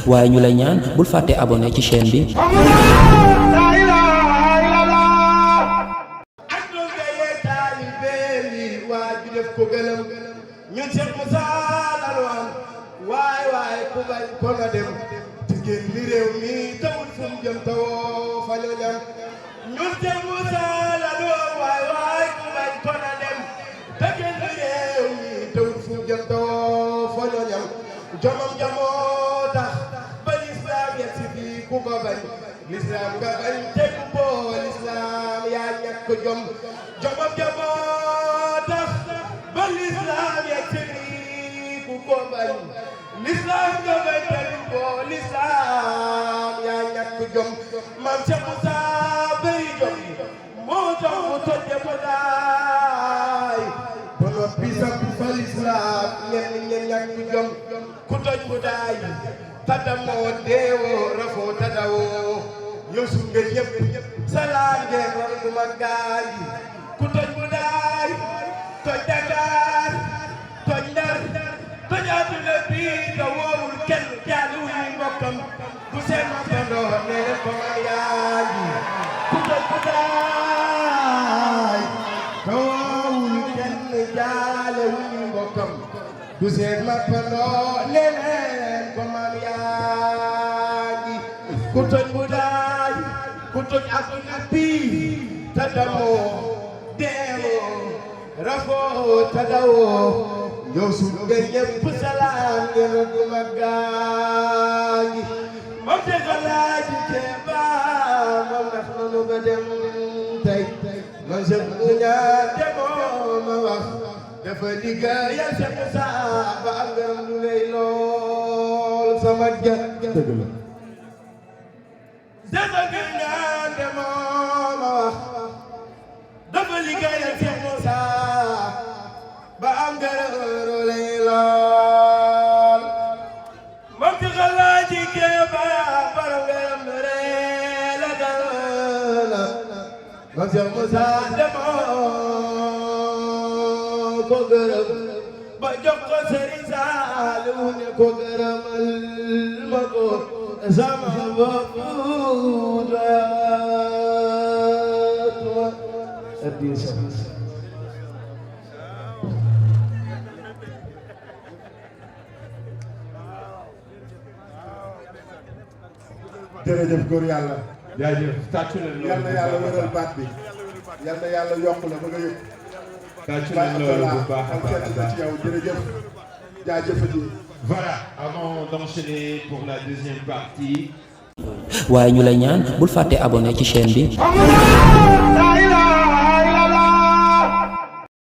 waaye ñu lay ñaan bul fàtte abonné ci chaîne bi. ñun Cheikh Moussa Lalwane waay ku bañ ko na dem te génn li réew mi tawul fu mu jëm tawoo fa ñu ñam ñun Cheikh Moussa Lalwane waay ku bañ ko na dem te génn li réew mi tawul fu mu jëm tawoo fa ñu ñam jomam jamoo tax ba l'islam yegg si fii ku ko bañ l'islam nga bañ te ku boo l'islam yaa ñàkk jom jomam jamoo tax ba l'islam yegg si fii ku ko bañ l'islam nga bañ te ku boo l'islam yaa ñàkk jom maam Cheikh Moussa bay jom moo tax mu toj ba daay ba noppi sax fa l'islam ñenn ñi ñàkk jom ku toj bu daay tadamoo deewoo rafoo tadawoo yow su nga ñëpp salaam ngeen ron bu ma gaal yi ku toj bu daay toj Dakar toj Ndar toj àdduna bi te woowul kenn jaaduwul mbokkam bu seen mbokkandoo nee leen ko man yaa ngi ku toj bu daay te woowul kenn jaalewul mbokkam bu seen mbokkandoo nee leen ko man yaa ngi ku toj bu daay ku toj àdduna bi te damoo deewoo rafoo tadawoo yow su nga ñëpp salaam ngeen du ma gaangi moom te xalaaji Keba moom ndax nanu ba dem tey man Cheikh Moussa demoo ma wax dafa liggéeyal Cheikh Moussa ba am ngërëm lu lay lool sama jat dëgg la Cheikh Moussa demoo ma wax dafa liggéeyal Cheikh Moussa ba am ngërëm lu lay lool moom ci xalaaji Keba borom ngërëm lu rëy la dal la moom Cheikh Moussa demoo ko gërëm ba jox ko Serigne Saliou ne ko gërëmal ma ko sama bopp doyatuma addiya sama jërëjëf góor yàlla jaajëf tàccu leen loolu yal na yàlla wéral baat bi yal na yàlla yokk la ba nga yëg tàccu leen loolu bu baax a baax a baax ci yow jërëjëf jaajëfati. Voilà, avant d'enchaîner pour la deuxième partie. waaye ñu lay ñaan bul fàtte abonné ci chaîne bi.